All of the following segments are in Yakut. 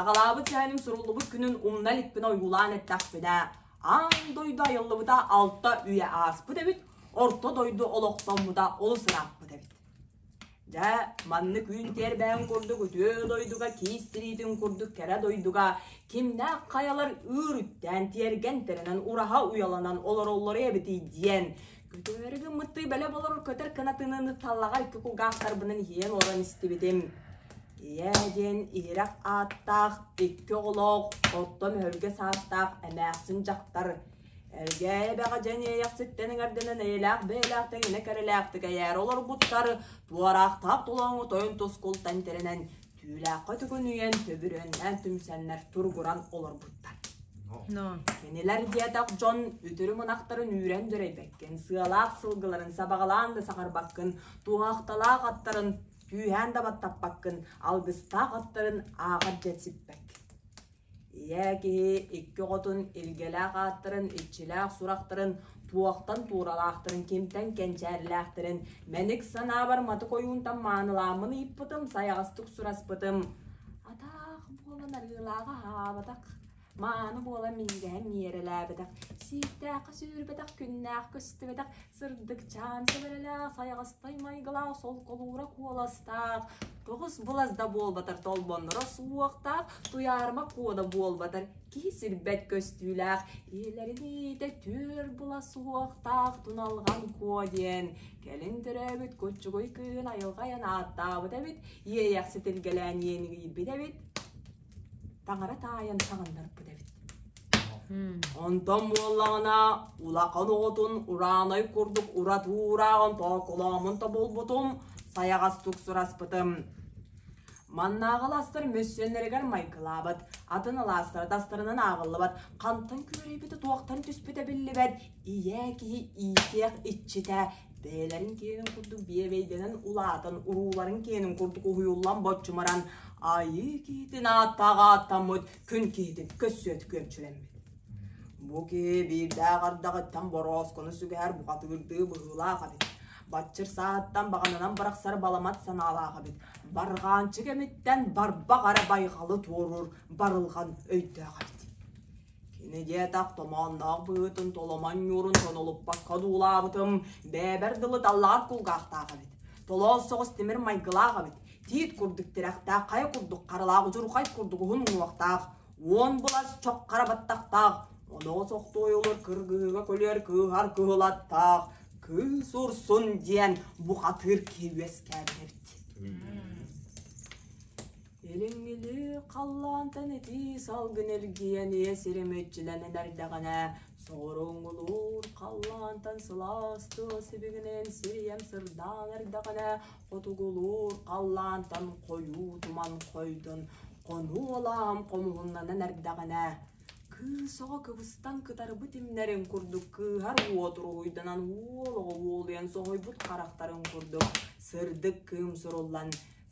Саҕалаабыт сэһэним суруллубут күнүн умна иликпин ойуулаан эттэхпинэ, аан дойду айыллыбыта алта үйэ ааспыт эбит, орто дойду олохтоммута олус ырааппыт эбит. Дьэ, маннык үүн тиэрбээн курдук үтүө дойдуга киис тириитин курдук кэрэ дойдуга кимнээх хайалар ыыр үттээн тиэргэн тэринэн ураһа уйаланан олороллоро эбитий диэн көтөөрү гыммыттыы бэлэм олорор көтөр кынатынын таллаҕар икки кулгаахтарбынан иһийэн олорон истибитим. Ийээ диэн иһирэх ааттаах, икки оҕолоох, орто мөһүлгэ саастаах эмээхсин дьахтар Эргээйи эбэҕэ дьэн иэйэхситтэн ыҥардынан эйэлээх бэйэлээх тэҥинэ кэрэлээхтик эйээр олорбуттар, туораахтаах тулооҥу тойон тускултан тэринэн, түүлээххэ түгүнүйэн, төбүрүөннээн түмсэннэр туругуран олорбуттар. Кинилэр диэтэх дьон үтүрү мунахтарын үүрэн дьөрөйбөккүн, сыалаах сылгыларын сабаҕалаан да саҥарбаккын, туоһахталаах аттарын Түүһээн да баттаппаккын, алгыстаах аттарын ааҕар дьэциппэккин. Ийээ киһи икки оҕотун илгэлээх ааттарын, иччилээх сурахтарын, туохтан тууралаахтарын, кимтэн кэнчээрилээхтэрин мэник санаабар матык ойуунтан маанылааммын ыйыппытым, сайаҕастык сураспытым. Атаах буолан арыылааҕы аһаабатах, Мааны буола минньигэһин миэрэлээбэтэх, сииктээххэ сүүрбэтэх, күннээх көстүбэтэх, сырдыкчаан сэбэрэлээх, сайаҕастай майгылаах, солколуура куоластаах, тоҕус былас да буолбатар толбонноро суохтаах, туйаарыма куода буолбатар киһи сирбэт көстүүлээх, ийэлэрин иитэ түөр була суохтаах туналҕан куо диэн кэлин төрөөбүт куччугуй кыыһын айылҕа айан ааттаабыт эбит, иэйэхсит илгэлээн иэнигийбит эбит, таҥара таайан таҥыннарбыт эбит. Онтон буоллаҕына улахан оҕотун ураанай курдук уратуурааҕын тооколоомун тобулбутум, сайаҕастык сураспытым. Маннааҕы алаастар мөссүөннэригэр майгылаабат, атын алаастара тастарынан ааҕыллыбат, хантан күөрэйбитэ туохтан түспүтэ биллибэт, ийээ киһи иитиэх иччитэ бэйэлэрин киэнин курдук биэбэйдэнэн улаатан, урууларын киэнин курдук уһуйуллан боччумаран, айыы киһитин ааттаах ааттаммыт, күн киһитин көссүөт күөмчүлэммит. Бу киһи биирдээх ардаҕыттан борооскону сүгэһэр бухатыырдыы быһыылаах эбит. Баччыр сааһыттан баҕананан бырахсар баламат санаалаах эбит. Барҕаанчы кэмиттэн барбах эрэ байҕалы туоруур барылҕан өйдөөх эбит. Кини диэтэх томоонноох быһыытын толомон ньуурун тонолуппакка одуулаабытым, бэйэбэр дылы таллаҕар кулгаахтаах эбит. Толоос соҕус тимир майгылаах эбит, тиит курдук тирэхтээх, хайа курдук харалаах, удьурхай курдук уһун уҥуохтаах, уон былас чох хара баттахтаах, оноҕос охтуойулар кыргыһыыга көлүөр кыыһар кыһылаттаах, кыыс урсун диэн бухатыыр киһи үөскээбит эбит. Илиҥҥилии халлаантан итии салгын илгийэн ийэ сирим иччилэнэн эрдэҕинэ, соҕурууҥҥулуур халлаантан сылаас тыа сибигинэйэн сирийэн сырдаан эрдэҕинэ, хотугулуур халлаантан хойуу туман хойдон хонуу алааһым хомуһуннанан эрдэҕинэ, кыыс оҕо кыбыстан кытарбыт имнэрин курдук кыыһар уот уруһуйданан уол оҕо уолуйан соһуйбут харахтарын курдук сырдык кыым суруллан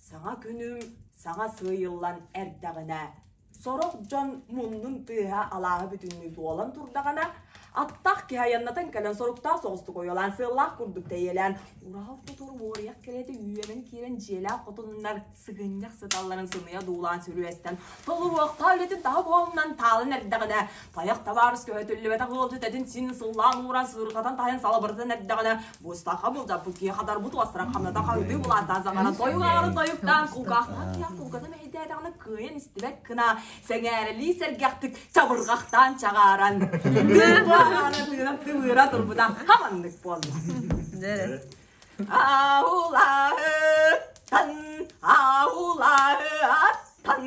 Саҥа күнүм саҥа сыыйыллан эрдэҕинэ, сорох дьон муннун тыаһа алааһы бүтүннүү туолан турдаҕына, аттаах киһи айаннатан кэлэн соруктаах соҕустук ойуолаан сыаллаах курдук тэйиэлээн, Урал тутур уоруйах кэриэтэ үөмэн киирэн дьиэлээх хотуннар сыгынньах сыталларын сыныйа дуулаан сүрүөстэн, толоруохтаах үлэтин таһа буолунан таалан эрдэҕинэ, Тайах табаарыс көһөтүллүбэтэх ыалдьыт этин син сыллаан ууран сыырҕатан таһын салабырытан эрдэҕинэ, бустахха былдьаппыт киһи хадарбыт уостарын хамната хаһыытыы булааттаан саҥаран тойук аҕарын тойуктаан кулгаахтаах киһи кулгата мэһэйдээтэҕинэ кыайан истибэт гына сэҥээрэлии сэргэхтик чабырҕахтаан чаҕааран тыын тыынан тыбыыра турбута хаманнык буолла. Аулаһыттан, аулаһыаттан,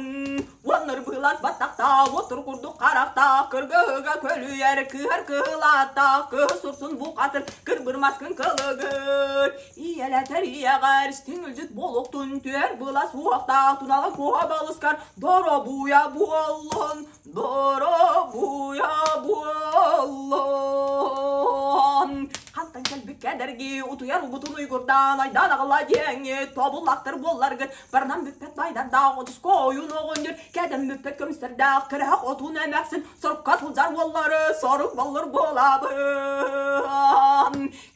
уоннар быылас баттахтаах, уотур курдук харахтаах, кыргыһыга көлүйэр, кыһар кыһылааттаах, кыһы сурсун бухатыр, кырбыр маскын кылыгыр. Ийэлэтэр ийэҕэр, стиҥүлдьүт буолуохтун, түөр былас уохтаах, тунаҕа куоһа балыскар, доробуйа буоллун, доробуйа буоллун. Хантан кэлбит? Кэдэрги утуйар угутун уйгурдаан айдаан аҕала диэҥҥи тобуллахтар буолларгыт барынан бүппэт байдардаах отуско ойуун оҕонньор кэдэн бүппэт көмүстэрдээх кэрэһэх отун эмээхсин сорукка сылдьар уоллары сорук боллур буолабын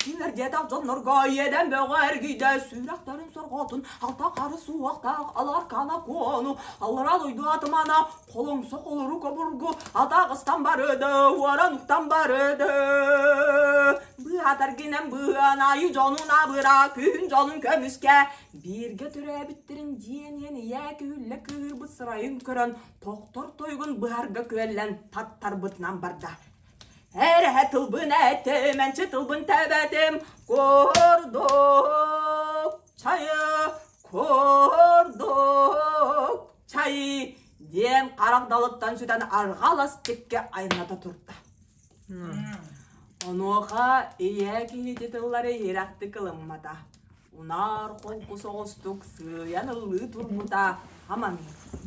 кинилэр диэтэх дьоннорго иэдэн бөҕө эргийдэ сүрэхтэрин сорҕотун алта хары суохтаах аларкана куону аллара дойду атымана Холоҥсо холорук обургу атаҕыстан барыды, уоран уктан барыды. Быатаргынан быан айы дьонун абыра, күн дьонун көмүскэ. Бииргэ төрөөбүттэрин диэн ийээ күһүллэ кыыһырбыт сырайын көрөн, тохтор тойугун быһарга күөллэн таттарбытынан барда. Эрэһэ тылбын эттим, энчи тылбын тэбэтим, курдук чайы, курдук чайы диэн харах далыттан сүтэн арҕалас тиккэ айанната турда. Онуоха ийэ киһити тыллары иһирэхтик ылыммата. Унаар холку соҕустук сыыйан ыллыы турбута аман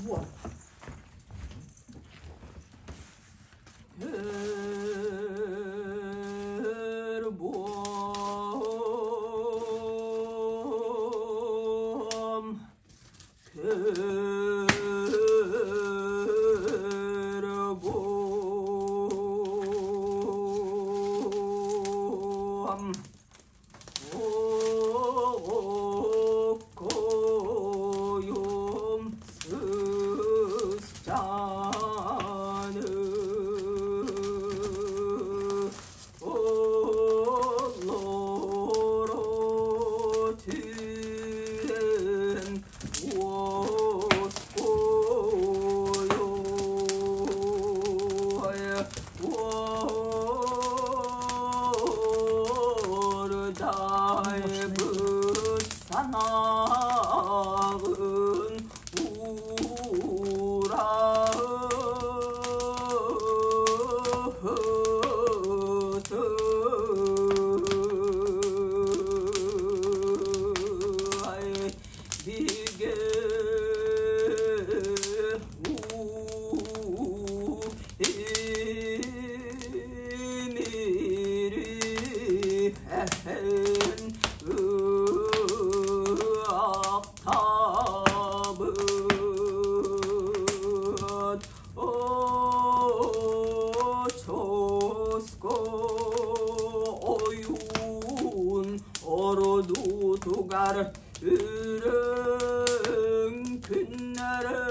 буолла. Өр буом көр буом Ооккойум сысчааны олоро түһэн Уордайбыт санааҕын ураһытай бигэ имириһэн ыахтабыт очоско ойуун ордутугар Үрүҥ күннэри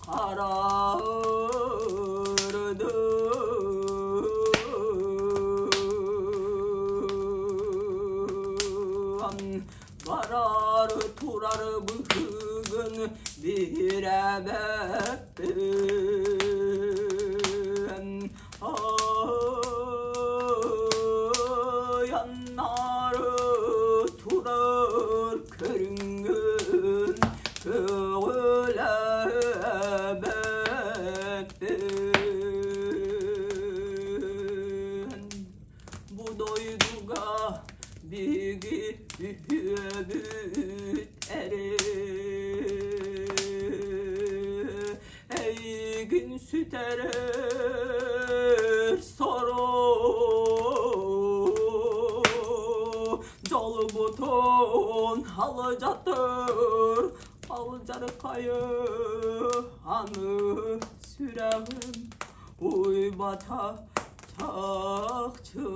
хараардым барар турар быһыгын биһирээбэппин Айаннары турар көрүҥҥүн көҕүлээбэппин. Бу дойдуга биһиги үһүөбүт эрэ. Эйигин сүтэрэр сору Дьолбутун алдьатыр алдьархайы аны сүрэҕим уйбата чахчы.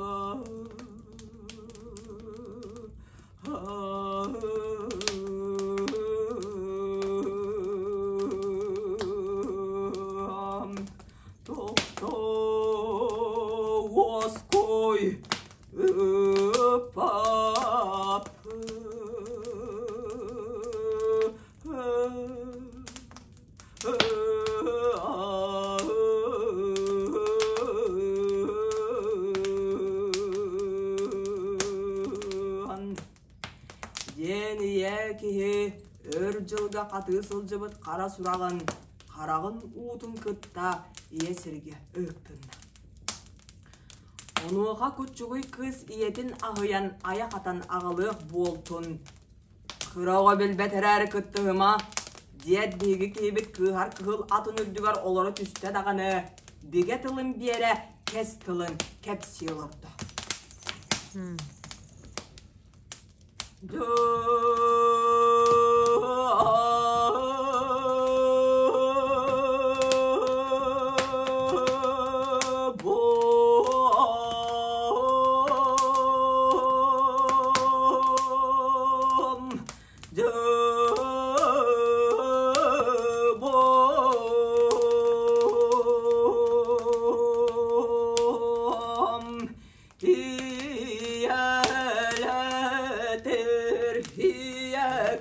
Тохтоо Диэн ийэ киһи өр дьылга хатыы сылдьыбыт хара сураҕын хараҕын уутун кытта ийэ сиргэ ыһыктынна. Онуоха куччугуй кыыс ийэтин аһыйан айах атан аҕалыах буолтун Кыра оҕо билбэт эрээри кыттыһыма, диэт биһиги киһибит кыыһар кыһыл атын үрдүгэр олоро түстэ даҕаны, бигэ тылын биэрэ кэс тылын. кэпсии олордо. Ийэлэтир ийэкэйэм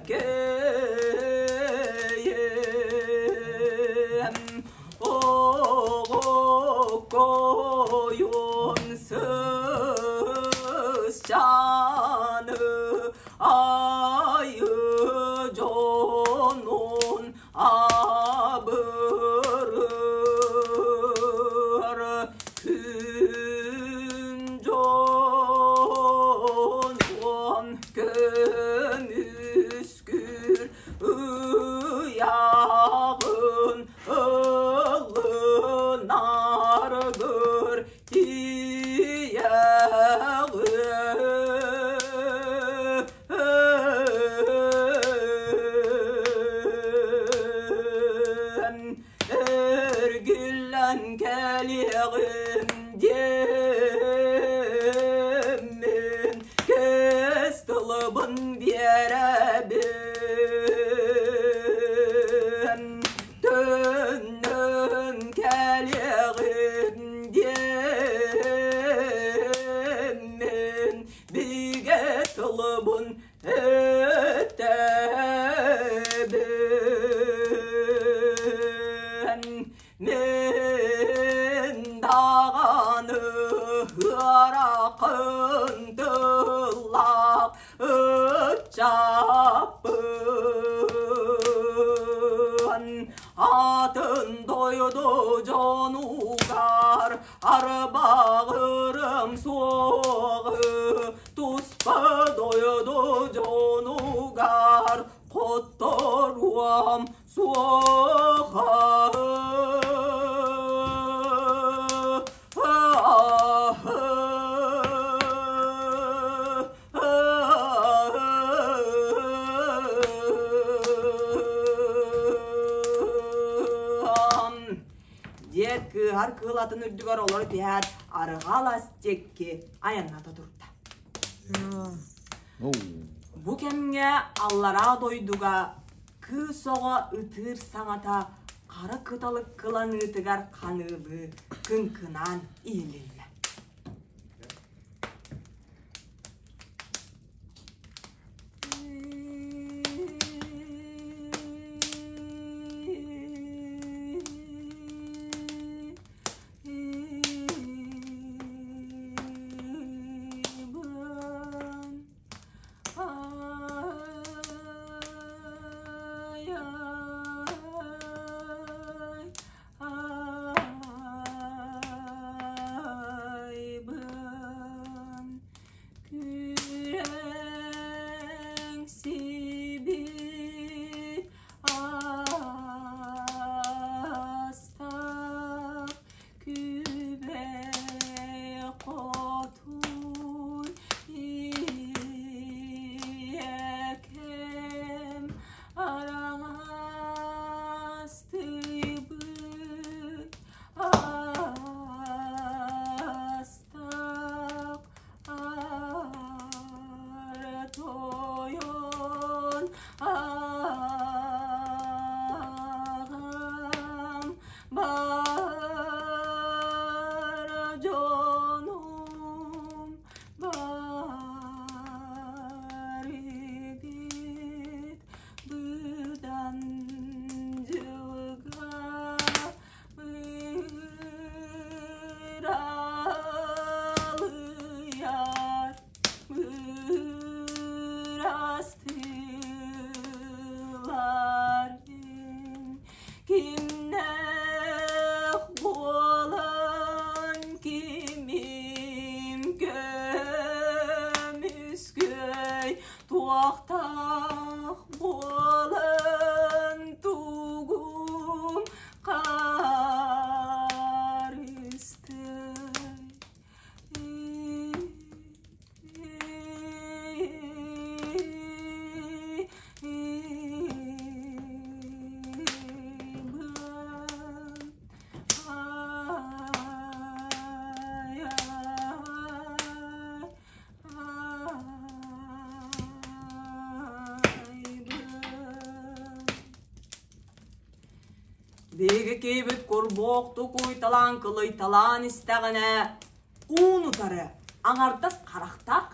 оҕокойун сысчаны айы дьонун абырыр күн дьонун көмүскүүр ыйааҕын ылынаргыр Эргиллэн кэлиэҕим диэммин, кэс тылыбын биэрэбин. Төннөн кэлиэҕим диэммин, бигэ тылыбын этэбин. Мин даҕаны ыарахан тыллаах ыччаппын. Атын дойду дьонугар арбаҕырым суоҕу туспа дойду дьонугар хотторуом суоҕа. Диэт кыыһар кыылатын үрдүгэр олоро түһээт, арҕалас диэки айанната турда. Бу кэмҥэ аллараа дойдуга кыыс оҕо ытыыр саҥата хара кыталык кыланыытыгар ханыылыы кыҥкынаан иһилиннэ. Айбын күрэҥ сибит астаах күбэй хотун ийэкэм араҥастыйбыт астаах аар тойон аҕам бар дьонум барыгыт быдан дьылга Быралыйар бырастыыларын кимнээх буолан кимим көмүскэй туохтаах буолан тугум Харыстай. Биһиги киһибит курбуохтук уйталаан кылыйталаан истэҕинэ, уун утары аҥардас харахтаах,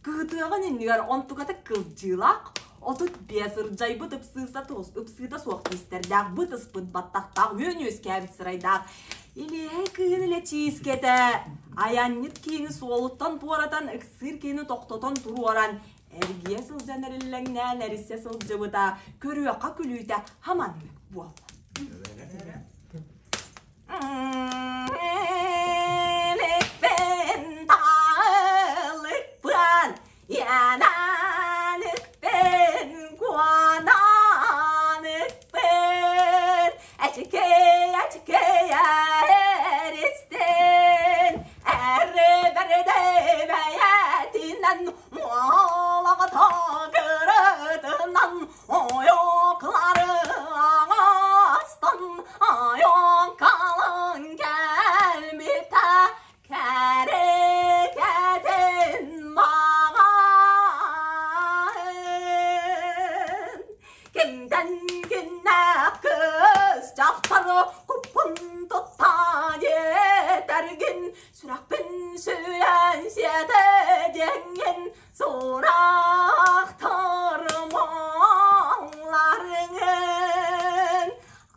кыһытыаҕын иннигэр онтуката кылдьыылаах, 35 ырдьайбыт ыпсыыса ыпсыыта суох тиистэрдээх, быт ыспыт баттахтаах, үөн үөскээбит сырайдаах Илиэһэй кыыһын илэчиискэтэ айанньыт киһини суолуттан туоратан, ыксыыр киһини тохтотон туруоран, эргийэ сылдьан эриллэҥнээн эрисэ сылдьыбыта, көрүөххэ күлүүтэ хаманнык буолла. Кэрекетин маған Кимден киннээх кыз дьахтары куппун туттан етэргин Сүрэхпин сүрэн сиэтэ диэҥҥин Сурахтар моҥларыҥын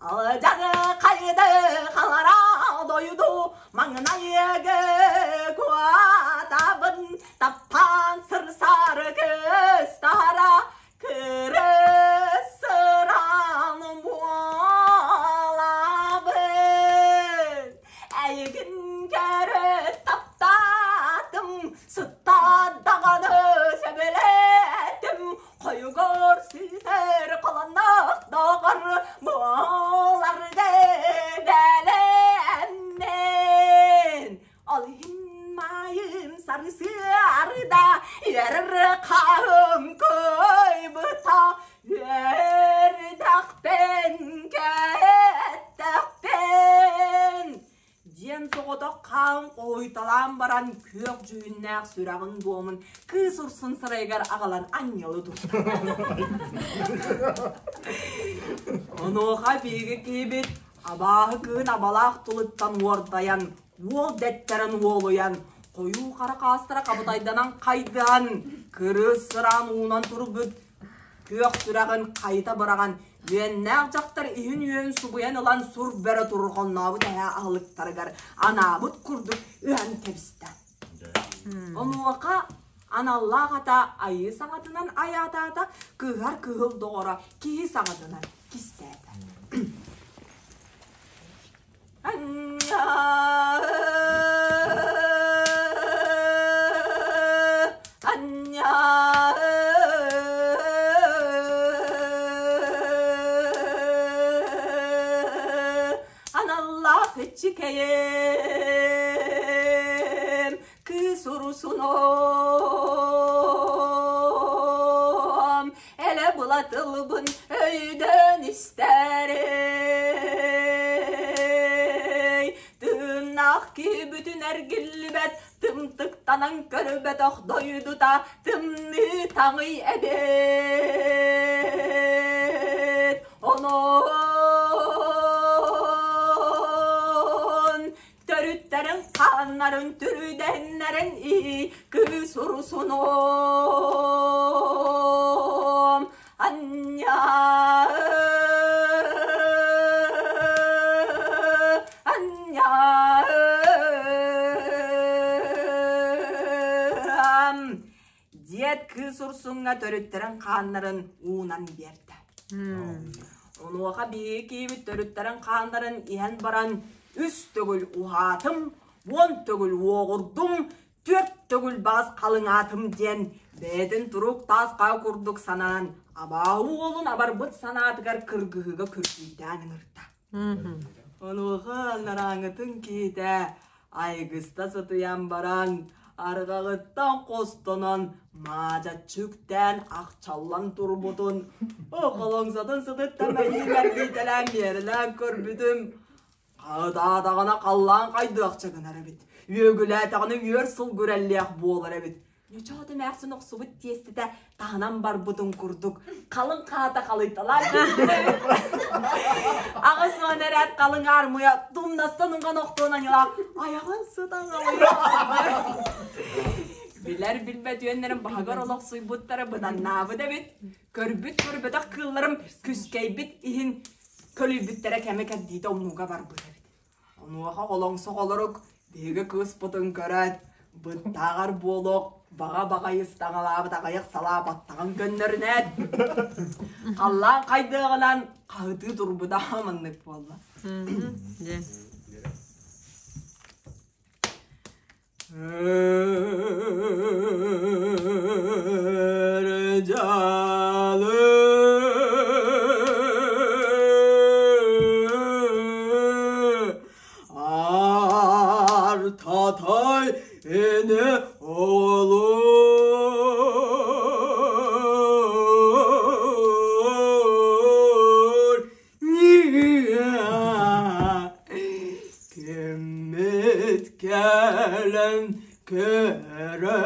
Алдьаны хайды халара дойду маҥнайгы куотабын таптаан сырсар кыстара кырыс сыран буолабын Эйигин көрө таптаатым сыттадаҕаны сөбүлээтим Хойугар ситэр халаннаах доҕор буолар бэлэммин. Ол иһин маайым сарсыарда үөрэр хаһым кыайбыта үөрдэхпин кэттэхпин Диэн соҕотох хаан хоһуйталаан баран күөх дьүһүннээх сүрэҕин дуомун кыыс урсун сарайыгар аҕалан анньалы турда. Онуоха биһиги киһибит абааһы кыын абалаах тылыттан уордайан, уол дэттэрэн уолуйан, хойуу хара хаастара хабытайданан хайдыһан, кырыыс сыраан уунан турбут Күөх сүрэҕин хайыта быраҕан, үөннээх дьахтар иһин үөн субуйан ылан сур бөрө турурҕоннообут эһээ аһылыктарыгар анаабыт курдук ыһан кэбистэ. Онуоха аналлаах ата айыы саҥатынан айаатаата, кыыһар кыһыл доҕоро киһи саҥатынан кистээтэ. Аналлаах иччикэйим кыыс урусунум элэ була тылбын өйдөн истэрий Тыыннаах киһи бүтүн эргиллибэт тымтыктанан көрбөтөх дойдута тымныы таҥый эбит Онон төрүттэрин хааннарын түрүдэннэрин ии кыыс урусунум Анньа Анньа Диэт кыыс урсуҥҥа төрүттэрин хааннарын уунан биэрдэ. Онуоха биһиги киһибит төрүттэрин хааннарын иһэн баран үс төгүл уһаатым, уон төгүл уоҕурдум, түөрт төгүл баас халыҥаатым диэн бэйэтин турук таас хаа курдук санаан абааһы уолун абарбыт санаатыгар кыргыһыыга күргүйдээн ыҥырда. Онуоха анарааҥытын киһитэ айгыста сытыйан баран арҕаҕыттан хостонон маадьаччы үктээн ахчаллан турбутун холоҥсотун сытыттан мэйии мэргийтэлээн миэрэлээн көрбүтүм Хаһытаатаҕына халлаан хайдыахча гынар эбит, үөгүлээтэҕинэ үөр сыл гүрэллиэх буолар эбит. Ньучоот эмээхсин охсубут тиэстэтэ таһынан барбытын курдук халыҥ хаата халыйталаан түстэ. Аҕыс. уон эрээт халыҥ аармыйа тумнастан уҥан охтуон аньылаах айаҕын сытан Билэр билбэт үөннэрим баһыгар олохсуйбуттара быданнаабыт эбит. Көрбүт көрбөтөх кыылларым күскэйбит иһин көлүйбүттэрэ кэмэ кэрдиитэ умнууга барбыт эбит. Онуоха холоҥсо-холорук биһиги кыыспытын көрөөт, быттааҕар буолуох баҕа баҕайы ыстаҥалаабыт аҕыйах салаа баттаҕын көннөрүнээт, халлаан хайдыаҕынан хаһытыы турбута маннык буолла. Артатай ene olur Киммит кэлэн кэрэ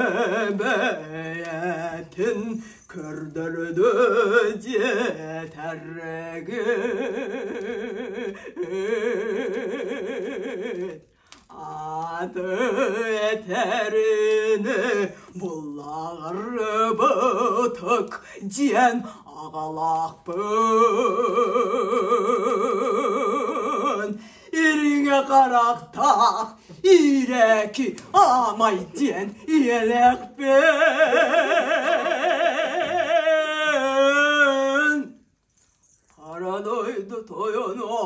бэйэтин көрдөрдө диэтэргит. Аты этэрини булларбытык диэн аҕалаахпын. Ириҥэ харахтаах иирээки аамай диэн ийэлээхпин. Хара дойду тойоно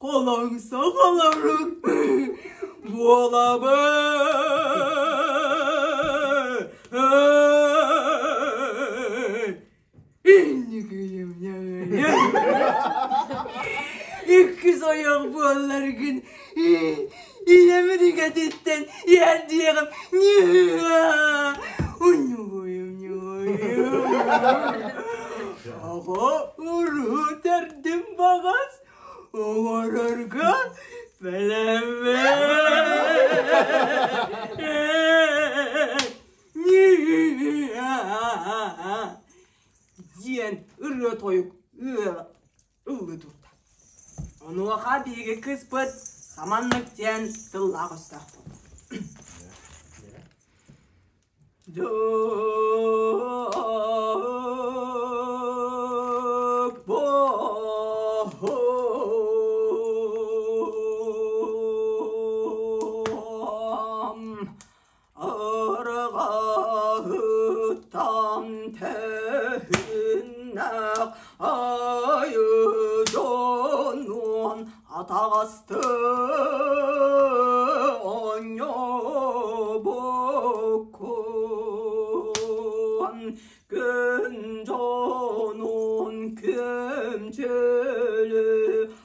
Холоҥсо холорук буолабын. Иккис ойох буолларгын ийэмин игэтиттэн иһэрдиэҕим унньугуйум ньугуйум Оҕо уруу төрдүм баҕас Оҥорорго бэлэммин. Диэн ырыа-тойук ыллыы турда. Онуоха биһиги кыыспыт саманнык диэн тыллаах өстөөх буолла. Арҕаһыттан тэһиннэх айы дьонун атаҕасты оонньообоккун күн дьонун күөмчүлү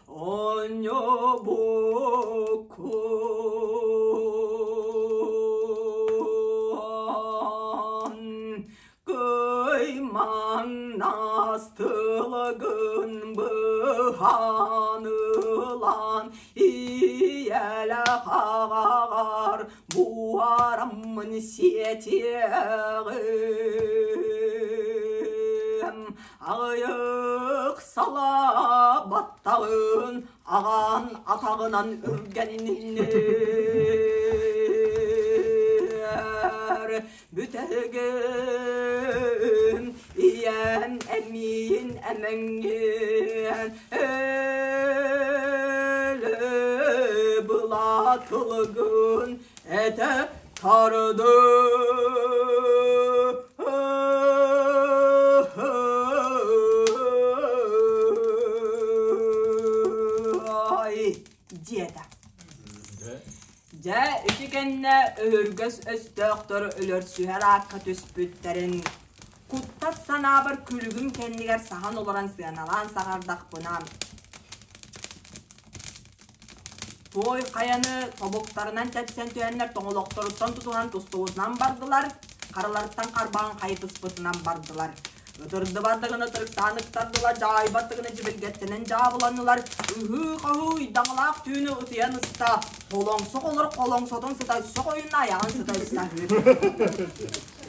оонньообоккун Кыймаҥнастылыгын быһан ылан ийэлэх аҕаҕар буһараммын сиэтиэҕим. Аҕыйах салаа баттаҕын аҕаан атаҕынан үргэниннэр Бүтэһигин ийэм эмиийин эмэҥҥин өлө былаатылыгын этэ тарды. Диэтэ. Дьэ, ити кэннэ өһүргэс өстөөхтөр өлөрсүһэр аакка түспүттэрин, куттас санаабар күлүгүм кэннигэр саһан олорон сыаналаан саҥардахпына, туой хайаны тобуктарынан тэпсэн түһэннэр тоҥолохторуттан тутуһан тустубутунан бардылар, харыларыттан харбаан хайытыспытынан бардылар. Ытырдыбат гына тырыктаан ыктардылар, дьаайбат гына дьибилгэттэнэн дьаабыланнылар, ыһыы-хаһыы ыйдаҥалаах түүнү ытыйан ыста, холоҥсох олор холоҥсотун сыта өссө хойунна айаҕын сыта өссө аһыыр.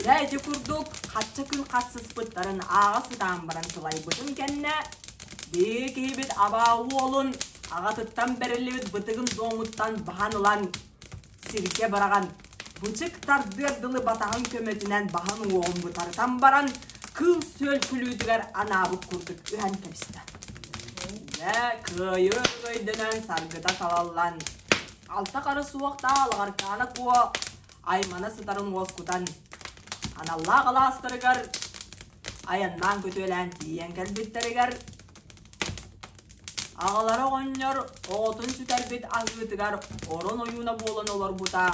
Дьэ ити курдук хачча күн хатсыспыттарын ааҕа сытаан баран сылайбытын кэннэ, биир киһибит абаа уолун Аҕатыттан бэриллибит бытыгын дуомуттан баһан ылан сиргэ быраҕан, бычык тардыар дылы батаһын көмөтүнэн баһын уоҕун бытарытан баран, кыыл-сүөл күлүүтүгэр анаабыт курдук ыһан кэбистэ. Дьэ, кыайыы өйдөнөн саргыта салаллан, алта харыс суохтаах Алаҕаркаана Куо аймана сытарын уоскутан, аналлаах алаастарыгар айаннаан көтүөлээн тиийэн кэлбиттэригэр аҕалара оҕонньор оҕотун сүтэрбит аһыытыгар орон ойууна буолан олорбута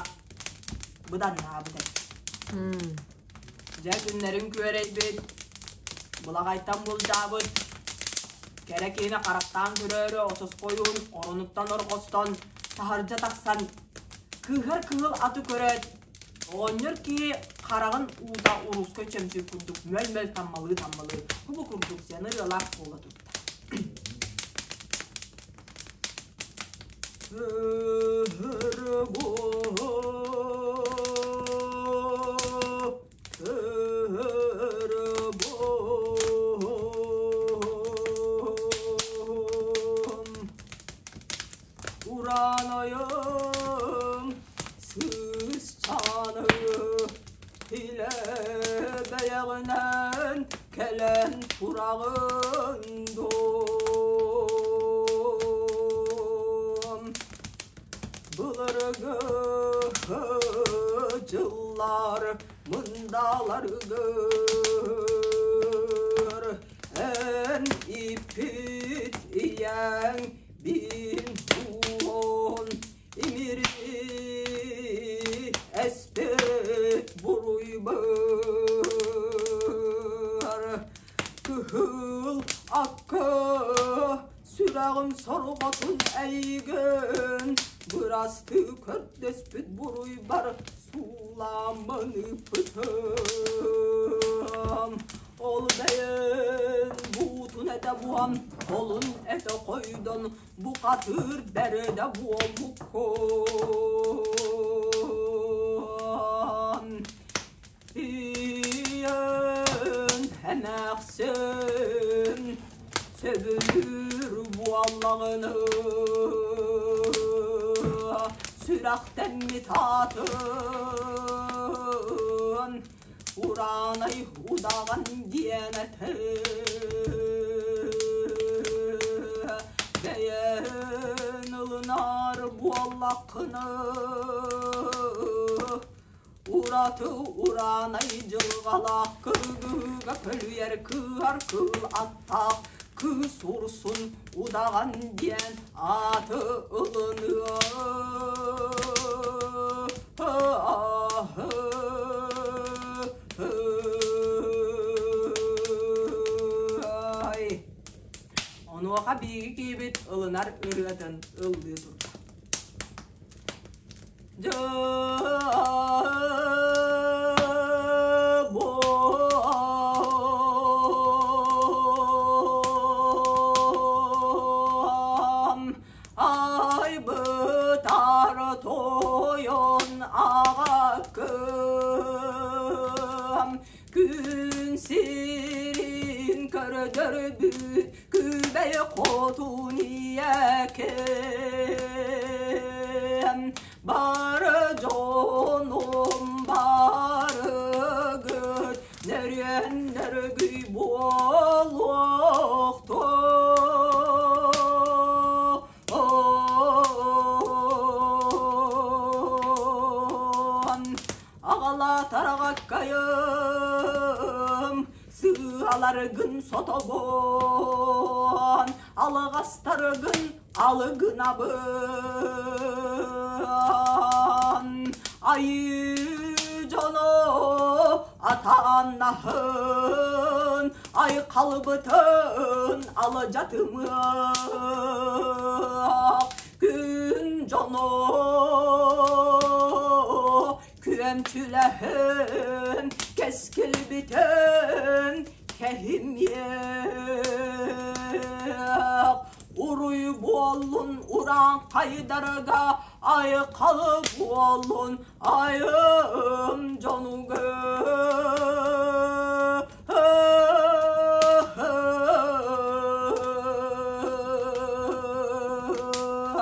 быданнаабыт эбит. Дьэ күннэрин күөрэйбит, былаҕайтан былдьаабыт, кэрэ киһини харахтаан көрөөрү ососко ойуун оронуттан орҕостон таһырдьа тахсан кыыһар кыһыл аты көрөөт Оҕонньор киһи хараҕын уута уруускай чөмчүүк курдук мөл-мөл таммалыы-таммалыы кубу курдук сыана ырыалаах буола турда. Ураанайым сыысчааны илэ бэйэҕинэн кэлэн тураҕын дуом Былыргы дьыллар мындаларыгар эн иппит ийэҥ Бин буон имири эспит буруйбар кыһыл акка сүрэҕим сорҕотун эйигин бырастыы көрдөспүт буруйбар сууламмын ыыппытым Ол бэйэн буутун этэ буһан, холун этэ хойдон, бухатыыр бэрэдэ буолбуккун. Ийэн эмээхсин сөбүлүүр буоллаҕына сүрэхтэммит аатын Ураанай удаҕан диэн этэ бэйэн ылынар буоллаххына ураты ураанай дьылҕалаах кыргыһыыга көлүйэр кыыһар кыыл аттаах кыыс урсун удаҕан диэн ааты ылыныа. Онуоха биһиги киһибит ылынар ырыатын ыллыы турда. Айбытар тойон аҕаккым күн сирин көрдөрбүт күбэй хотун ийэкэм Бары дьонум барыгыт нөрүөн нөргүй буолуохтун. Аҕалаатар аҕаккайым, сыаларгын сотобун, алаҕастаргын алыгынабын айыы дьоно атааннаһын айхалбытын алдьатымыах күн дьоно күөмчүлэһин кэскилбитин кэһимиэх Уруй буоллун урааҥхайдарга, айхал буоллун айым дьонугар.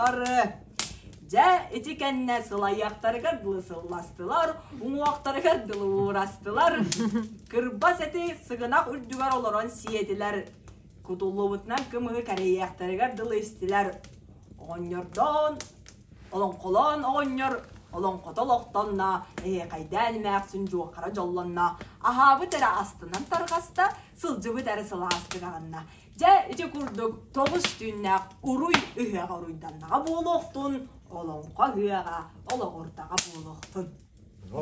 Олордулар. Дьэ, ити кэннэ сылайыахтарыгар дылы сылластылар, уҥуохтарыгар дылы уурастылар. Кырбас эти сыгынах үрдүгэр олорон сиэтилэр. Кутуллубутунан кымыһы кэрэйиэхтэригэр дылы истилэр. Оҕонньордоон, олоҥхолоон оҕонньор олоҥхото олохтонно, эһиэхэйдээн эмээхсин дьуохара дьоллонно, аһаабыт эрэ астынан тарҕаста, сылдьыбыт эрэ сылаастык аҕынна. Дьэ, ити курдук тоҕус түүннээх уруй ыһыаҕа уруйданнаҕа буолуохтун, олоҥхо ыһыаҕа олоҕурдаҕа буолуохтун.